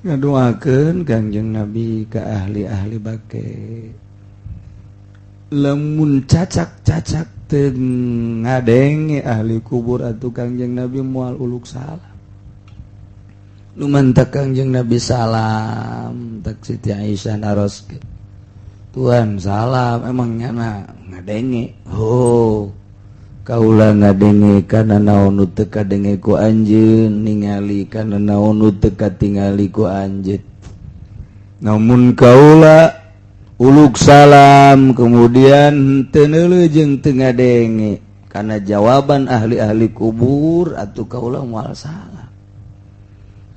Ngadoakeun Kangjeng Nabi ke ahli-ahli Baqi, lamun cacak-cacak teu ngadenge ahli kubur atuh Kangjeng Nabi moal uluk salam. Nu mantak Kangjeng Nabi salam tak Siti Aisyah naroskeun, "Tuan, salam emang nyana ngadenge?" "Oh, kaula ngadenge kana naon nu teu kadenge ku anjeun, ningali kana naon nu teu katingali ku anjeun. Namun kaula uluk salam kemudian teu neuleuh jeung teu ngadenge karena jawaban ahli-ahli kubur, atuh kaula moal salam."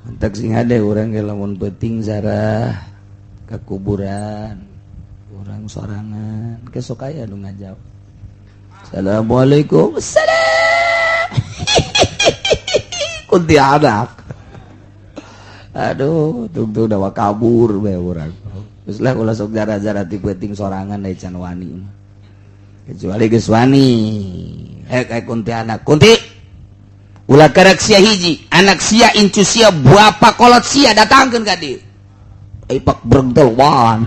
Mantak sing hade urang ge lamun peuting zarah ka kuburan urang sorangan ke sok aya nu ngajawab, "Assalamualaikum." "Assalam." Kuntilanak. Aduh, tungtung dawa kabur bae urang. Geus lah, ulah sok jara-jara ti peuting sorangan da can wani mah. Kecuali geus wani. Eh, kayak kuntilanak. Kunti. Ulah kerek sia hiji, anak sia, incu sia, bapa kolot sia datangkeun ka dieu. Ipak berengtel wan.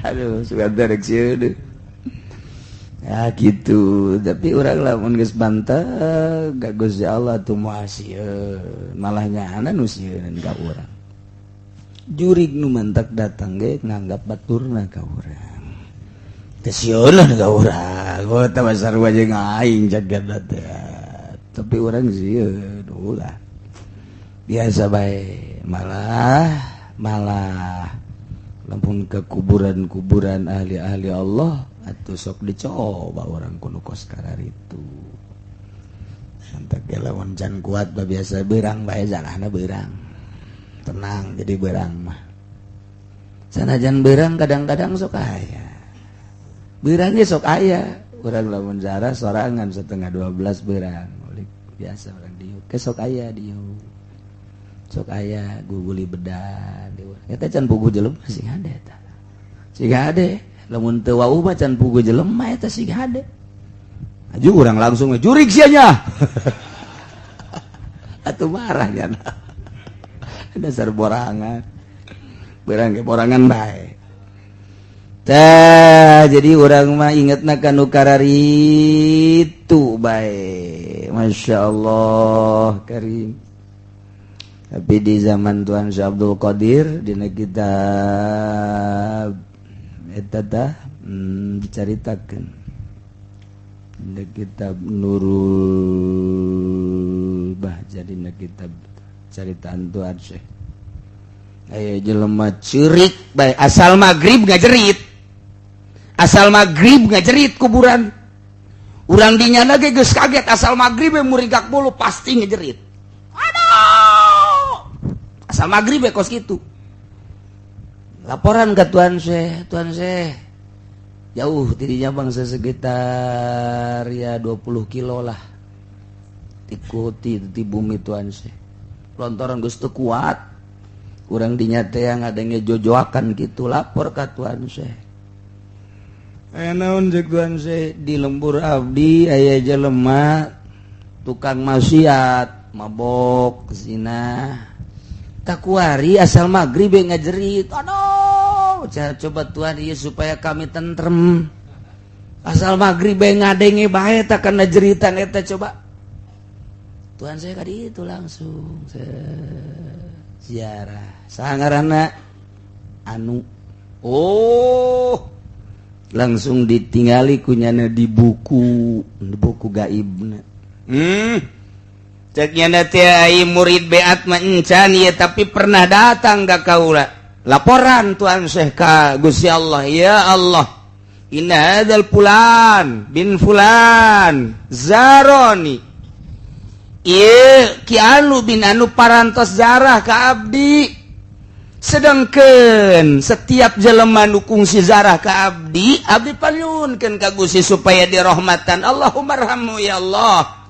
Aduh, sugan teh rek sieun. Ya gitu, tapi urang lamun geus bantah ka Gusti Allah tuh moal sieun, malah nyaana nu sieun ka urang. Jurig nu mantak datang ge nganggap baturna ka urang. Teu sieun lah ka urang. Oh, tah sarua jeung aing jaga teh. Tapi urang sieun ulah. Biasa bae, malah malah lamun ke kuburan-kuburan ahli-ahli Allah atau sok dicoba orang kuno kos itu. Mantak ge lamun can kuat bah biasa berang bae, jalahna berang. Tenang, jadi berang mah. Sanajan berang kadang-kadang sok aya. Berangnya sok aya. Urang lamun zarah sorangan 11.30 berang. Biasa urang diuk. Ke sok aya diuk. Sok aya guguli bedan. Eta can puguh jelema sing hade eta. Sing hade. Lamun teu wau mah can puguh jelema eta sing hade. Aju urang langsung jurig sia nya. Atuh marah nya. Dasar borangan. Berang ke borangan bae. Tah, jadi urang mah ingetna ka nu kararitu bae. Masya Allah karim. Tapi di zaman Tuan Syekh Abdul Qadir dina kitab eta tah dicaritakeun dina kitab Nurul Bahja, dina kitab caritaan Tuan Syekh, aya jelema ceurik bae, asal maghrib ngajerit, asal maghrib ngajerit kuburan urang. Dinya ge geus kaget, asal maghrib murigak bulu pasti ngejerit. Aduh, asal maghrib kos gitu. Laporan ke Tuan Syekh. Tuan Syekh jauh dirinya bangsa sekitar ya 20 kilo lah, ikuti di bumi Tuan Syekh lontoran geus teu kuat. Urang dinya teh yang adanya jojoakan gitu. Lapor ke Tuan Syekh. "Aya naon?" Cek Tuan Syekh. "Di lembur abdi aya jelema tukang maksiat, mabok, zina, takuari asal maghrib ngajerit. Aduh, coba Tuhan iya supaya kami tentrem. Asal maghrib ngadenge bae tak kana jeritan eta." Coba Tuan saya kali itu langsung ziarah. Sangarana anu, oh, langsung ditinggali kunyana di buku, di buku gaibna. Ceknya nanti murid beat mencan ya, tapi pernah datang ke kaula. Laporan Tuan Syekh ka Gusti Allah, "Ya Allah, inna hadzal fulan bin fulan zaroni." Ieu Ki Anu bin Anu parantos zarah ka abdi. Sedangkan setiap jelema nu kungsi zarah ka abdi, abdi panyuhunkeun ka Gusti supaya dirahmatan. Allahummarhamhu ya Allah,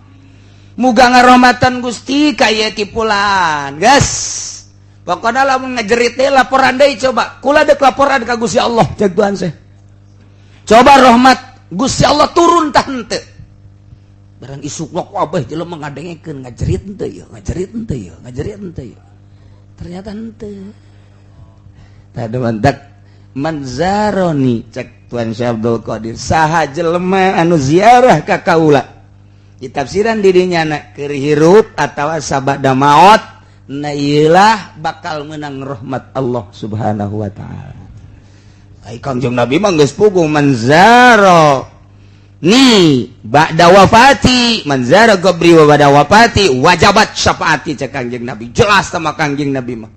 muga ngarohmatan Gusti ka ieu Ki Fulan. Gas pokoknya lamun ngajerit teh laporan deui. Coba kula dek laporan ka Gusti Allah," cek Tuhan seh. "Coba rahmat Gusti Allah turun tah henteu." Barang isuk wak wabah jelema ngadengekeun, ngajerit henteu ieu, ngajerit henteu ieu, ngajerit henteu ieu. Ternyata henteu. Tah, mantak man zaroni, cek Tuan Syekh Abdul Qadir, saha jelema anu ziarah ka kaula, ditafsiran dirinya na keur hirup atawa sabada maot, na iyalah bakal menang rahmat Allah Subhanahu wa Ta'ala. Ai Kangjeng Nabi mah geus puguh, man zaro ni ba'da wafati, man zara qabri wa ba'da wafati wajabat syafaati, cek Kangjeng Nabi. Jelas sama Kangjeng Nabi mah,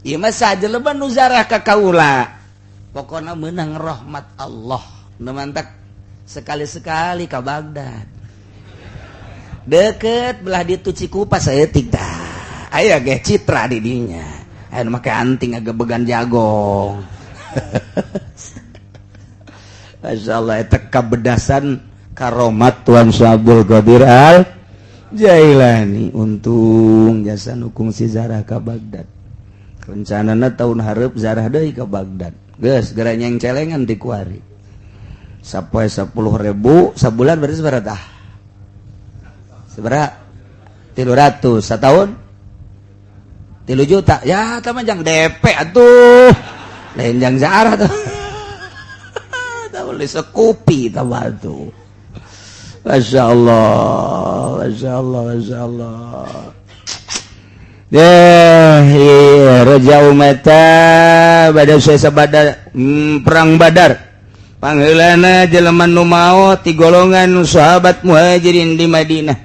ieu mah saha jelema nu zarah ka kaula, pokona menang rahmat Allah. Nu mantak sekali-sekali ka Baghdad, deket belah ditu Cikupa saeutik, tah aya ge citra di dinya, aya nu make anting agak began jagong. Masya Allah, eta kabedasan karomat Tuan Syekh Abdul Qadir Al Jailani. Untung jasa nukung si zarah ka Baghdad. Rencanana tahun hareup zarah deui ka Baghdad, geus geura nyeng celengan di kuari sapoe 10.000 sabulan, berarti sabaraha? Ah, sabaraha? 300 satahun, 3 juta ya. Tah, jang DP atuh, lain jang zarah tuh, boleh sekupi tambah tuh. Masya Allah, Masya Allah, Masya Allah. Ya, iya, Raja Umata pada saya sabada perang Badar. Pangheulana jelema nu maot ti golongan sahabat Muhajirin di Madinah.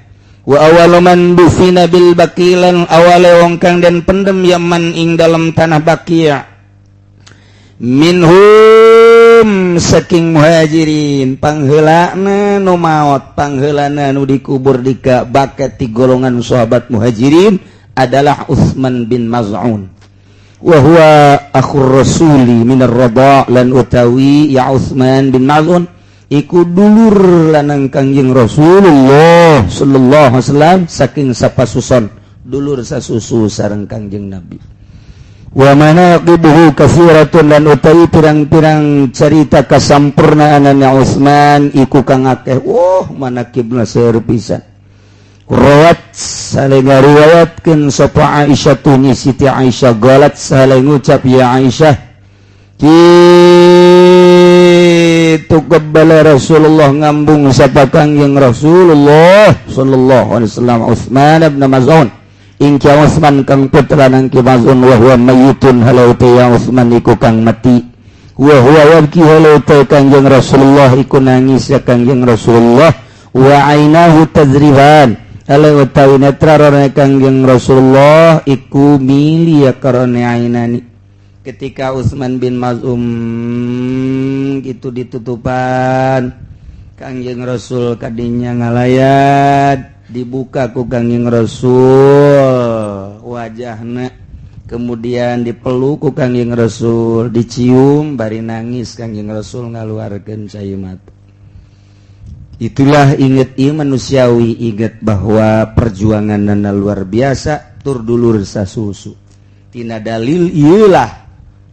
Wa awwalu man dufina bil Baqi, lan awale wong kang den pendem yaman ing dalam tanah Baqi'. Minhum saking Muhajirin, pangheulana nu maot, pangheulana nu dikubur di ka Baqi ti golongan sahabat Muhajirin adalah Utsman bin Maz'un, wa huwa akhur rasuli minar radha, lan utawi ya Utsman bin Maz'un iku dulur lanang Kangjeng Rasulullah sallallahu alaihi wasallam saking sapasuson, dulur sasusu sareng Kangjeng Nabi. Wa manaqibuhu katsiratun, lan utawi pirang-pirang carita kasampurnaanana Utsman iku kang akeh. Oh, manaqibna seueur pisan. Rawat, saling ngariwayatkeun sapa Aisyah tu Siti Aisyah, qalat, saling ngucap ya Aisyah kitu, qabbala Rasulullah, ngambung sapa Kangjeng Rasulullah sallallahu alaihi wasallam Utsman bin Maz'un ing Ki Utsman kang putra nang Ki Maz'un, wa huwa mayyitun, halau ya Utsman iku kang mati, wa huwa yabki, halau Kangjeng Rasulullah iku nangis ya Kangjeng Rasulullah, wa ainahu tadrifan, halau utawi netra rone Kangjeng Rasulullah iku mili ya karone ainani. Ketika Utsman bin Maz'un gitu ditutupan, Kangjeng Rasul kadinya ngalayat, dibuka ku Kangjeng Rasul wajahna, kemudian dipeluk ku Kangjeng Rasul, dicium, bari nangis Kangjeng Rasul ngaluarkeun cai mata. Itulah inget ieu manusiawi, inget bahwa perjuangan nana luar biasa tur dulur sasusu. Tina dalil ieulah,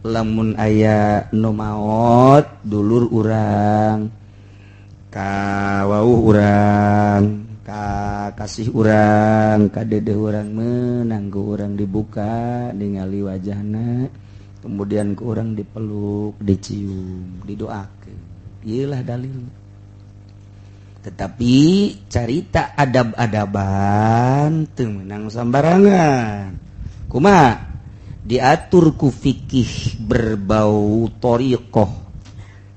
lamun aya nu maot dulur urang, kawauh urang, ka kasih urang, ka dedeh urang, menang ku urang dibuka ningali wajahna, kemudian ku urang dipeluk, dicium, didoakeun. Ieulah dalil. Tetapi carita adab-adaban teu meunang sambarangan. Kumaha diatur ku fikih berbau thoriqoh,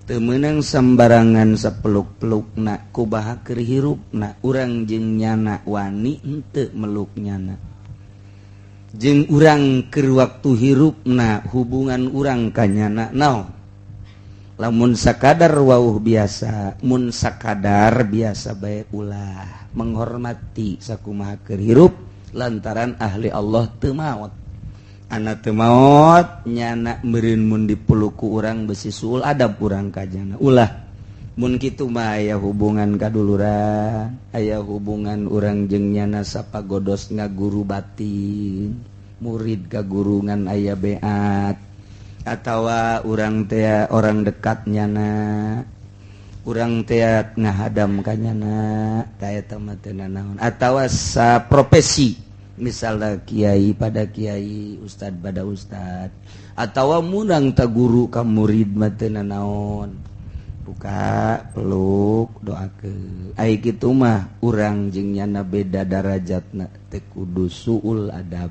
teu meunang sambarangan sapeluk-pelukna. Kumaha keur hirupna, urang jeung nyana wani henteu meluk nyana? Jeung urang keur waktu hirupna, hubungan urang ka nyana naon? Lamun sakadar wauh biasa, mun sakadar biasa bae, ulah menghormati sakumaha keur hirup, lantaran ahli Allah teu maot, anak teu maot nyana meureun. Mun dipeluk ku urang besi suul adab urang ka nyana, ulah. Mun kitu mah aya hubungan kaduluran, aya hubungan urang jeung nyana sapagodos ngaguru batin, murid kagurungan, aya beat atawa urang teh orang dekat nyana, urang teh ngahadam ka nyana, tah eta mah teu nanaon, atawa sa profesi. Misalnya kiai pada kiai, ustad pada ustad, atau munang ta guru ka murid mah teu naon, buka, peluk, doakeun. Ai kitu mah urang jeung nyana beda darajatna, teu kudu suul adab.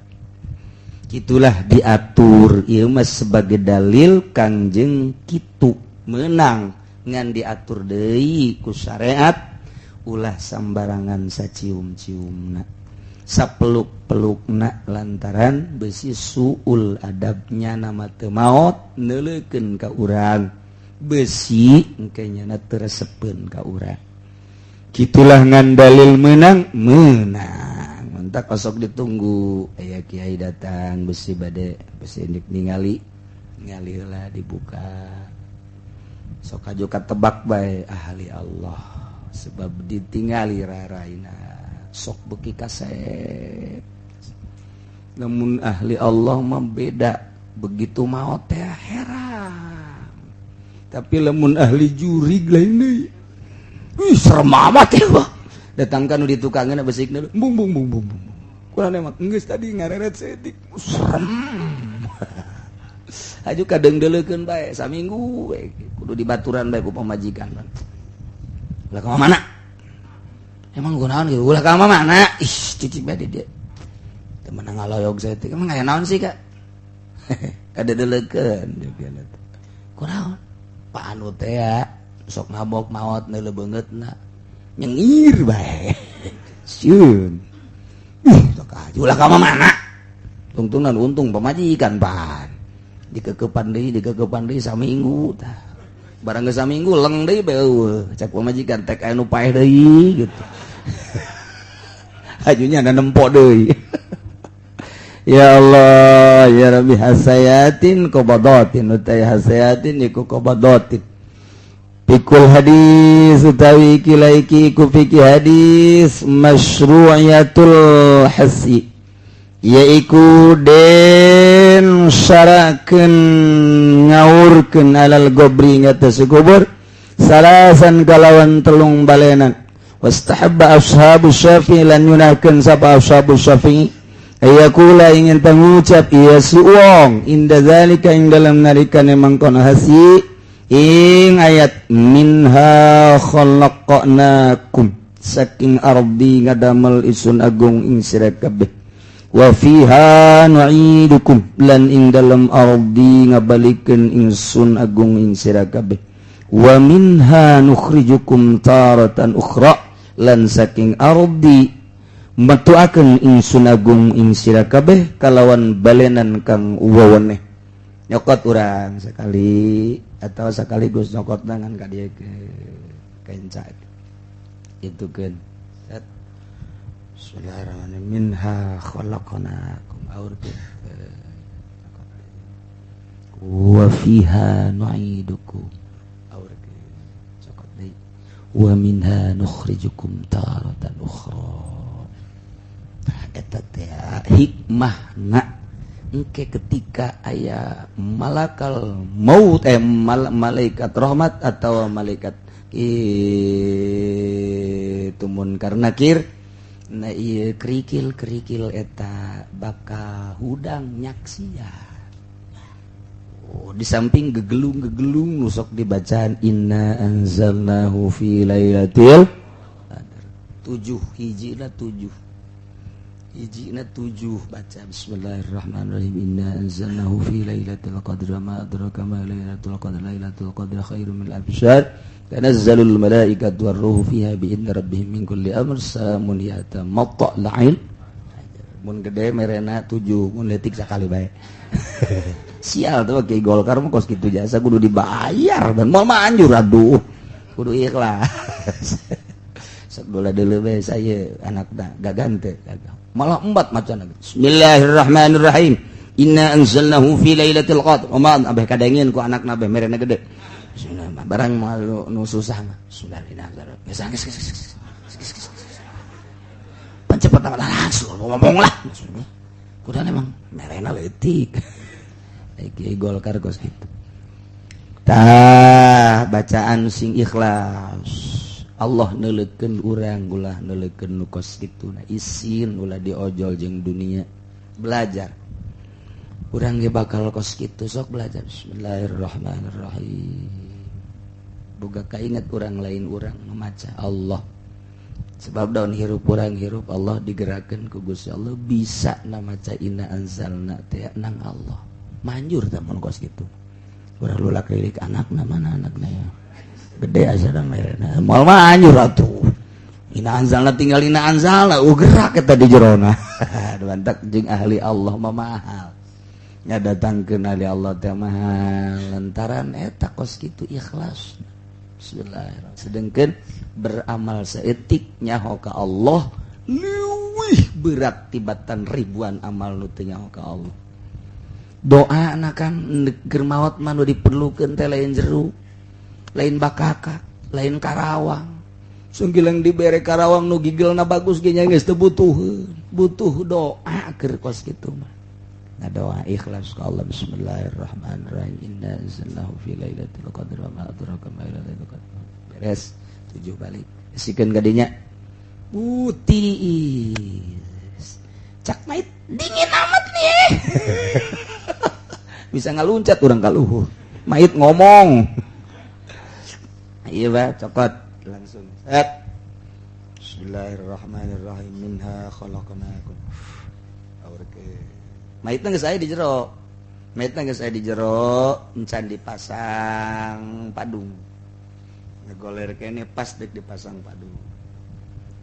Gitulah diatur. Ieu mah sebagai dalil Kangjeng kitu menang, ngan diatur deui ku syariat, ulah sambarangan sacium-ciumna, sapeluk-pelukna, lantaran besi suul adabnya nama teu maot neuleukeun ka urang, besi engke nyana teu resepeun ka urang. Gitulah, ngan dalil menang menang. Mentak osok ditunggu aya kiai datang, besi bade, besi ningali ningali lah, dibuka, sok aju tebak bae ahli Allah, sebab ditingali raraina sok beki kasep. Namun ahli Allah mah beda, begitu maot teh heran. Tapi lamun ahli jurig lain deui. Wih, serem amat ya, Pak. Datangkan di tukangnya besik bung bung bung bung bung. Kurang emang geus tadi ngareret setik, serem. Aju kadang deleukeun bae saminggu we, kudu dibaturan bae ku pamajikan. Ulah ka mana? Emang kunaon gitu? Ulah ka mana? Ih, cicing bae di dia. Teu meunang ngaloyog saeutik. Emang aya naon sih, Kak? Kada deleukeun. Kunaon? Pak anu teh ya, sok mabok, maot neuleu beungeutna. Nyengir bae. Sieun. Ih, sok aju ulah ka mana? Tungtungan untung pamajikan pan. Dikekepan deui, dikekepan deui saminggu tah. Barang geus saminggu leng deui bae eueuh. Cek pamajikan tek aya nu paeh deui gitu. Ajunya ada nempok deui. Ya Allah, ya Rabbi. Hasayatin qabadatin, utai hasayatin iku qabadatin. Fikul hadis, utawi iki laiki iku fikih hadis, masyru'iyatul hasi, yaiku den syarakeun ngaurkeun alal gobri ngatas kubur salasan kalawan telung balenan. Wastahabba ashabu Syafi'i, lan nyunahkeun sapa ashabu Syafi'i, ayakula ingin pengucap iya si wong, inda zalika ing dalam nalikane mangkono hasi ing ayat minha khalaqnakum, saking ardi ngadamel isun agung ing sira kabeh, wa fiha nu'idukum, lan ing dalam ardi ngabalikeun ingsun agung ing sira kabeh, wa minha nukhrijukum taratan ukhra, lan saking ardi metuakeun ingsun agung ing sira kabeh kalawan balenan kang weweneh. Nyokot urang sekali atau sekaligus nyokot tangan ka dieu ke kenca itu kan. Set. Bismillahirrahmanirrahim. Minha khalaqnakum, aurkeun, wa fiha nu'idukum, aurkeun, cokot deui, wa minha nukhrijukum taratan ukhra. Tah, eta teh hikmahna engke ketika aya malakal maut, malaikat rahmat atau malaikat itu munkar nakir. Nah, iya, kerikil kerikil eta bakal hudang nyaksian. Oh, di samping gegelung gegelung nusok dibacaan inna anzalnahu fi lailatul qadar tujuh hiji lah, tujuh hiji na tujuh baca bismillahirrahmanirrahim, inna anzalnahu fi lailatul qadr, wa ma adraka ma lailatul qadr, lailatul qadr khairum min alfi syahr, tanazzalul malaikatu warruhu fiha bi idni rabbihim min kulli amr, salamun hiya hatta matla'il. Mun gede merena tujuh, mun leutik sakali bae. Sial tuh kayak Golkar mah kos kitu, jasa kudu dibayar dan mau manjur. Aduh, kudu ikhlas. Sok dola dulu bae saya anak gagan teh malah empat macam. Bismillahirrahmanirrahim, inna anzalnahu fi lailatul qadr wa ma abeh kadengin ku anak nabe merena gede. Bismillah, barang malu nu susah mah bismillahirrahmanirrahim. Geus, geus, geus, geus, cepet langsung ngomong lah. Kudu emang merena leutik. Kiai Golkar kos gitu. Tah, bacaan sing ikhlas. Allah neuleukeun urang, ulah neuleukeun nu kos kitu. Nah, isin ulah diojol jeung dunia. Belajar, urang ge bakal kos kitu. Sok belajar bismillahirrahmanirrahim, boga kainget urang lain urang memaca, Allah. Sebab daun hirup urang hirup Allah, digerakkan ku Gusti Allah, bisa maca inna anzalna teh nang Allah. Manjur tah mun kos kitu. Urang lulak lirik anakna, mana anakna ya, gede asa merena moal manjur atuh. Inna anzalna, tinggal inna anzalna, gerak eta di jerona. Mantak jeung ahli Allah mah mahal nya, datangkeun ahli Allah teh mahal lantaran eta kos kitu ikhlas. Bismillahirrahmanirrahim. Sedangkan beramal saeutik nyaho ka Allah leuwih berat tibatan ribuan amal nu teu nyaho ka Allah. Doa na kan keur maot mah nu diperlukeun teh lain jeruk, lain bakaka, lain karawang. Sunggilang dibere karawang nu gigelna bagus ge nya geus teu butuh, butuh doa keur kos kitu mah. Nah, doa ikhlas ka Allah, bismillahirrahmanirrahim, inna anzalnahu fi lailatul qadr wa ma adraka ma lailatul qadr. Beres tujuh balik, isikeun ka dinya putih. Cak mait, dingin amat nih, bisa ngaluncat urang ka luhur. Mait ngomong, iya Pak, cokot langsung set, bismillahirrahmanirrahim, minha khalaqnakum. Mayitna geus aya di jero, mayitna geus aya di jero, encan dipasang padung. Ngegoler kene pas dek dipasang padung,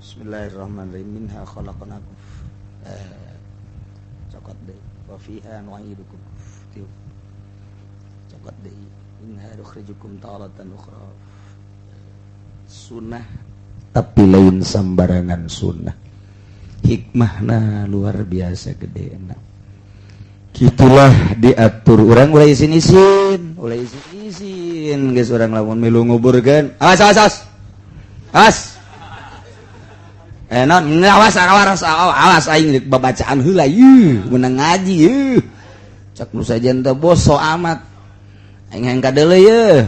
bismillahirrahmanirrahim, minha khalaqnakum, cokot deui, wa fiha nu'idukum, tiup, cokot deui, minha nukhrijukum taratan ukhra. Sunnah, tapi lain sambarangan sunnah, hikmahna luar biasa gede. Enak gitulah diatur orang. Ulah isin isin, ulah isin isin, guys. Orang lamun milu nguburkeun, awas, awas, awas, awas, eh non, awas, awas, awas, awas, aing babacaan heula yeuh, meunang ngaji yeuh. Cak nu sajen teh, bos, so amat, aing hayang kadeuleu yeuh.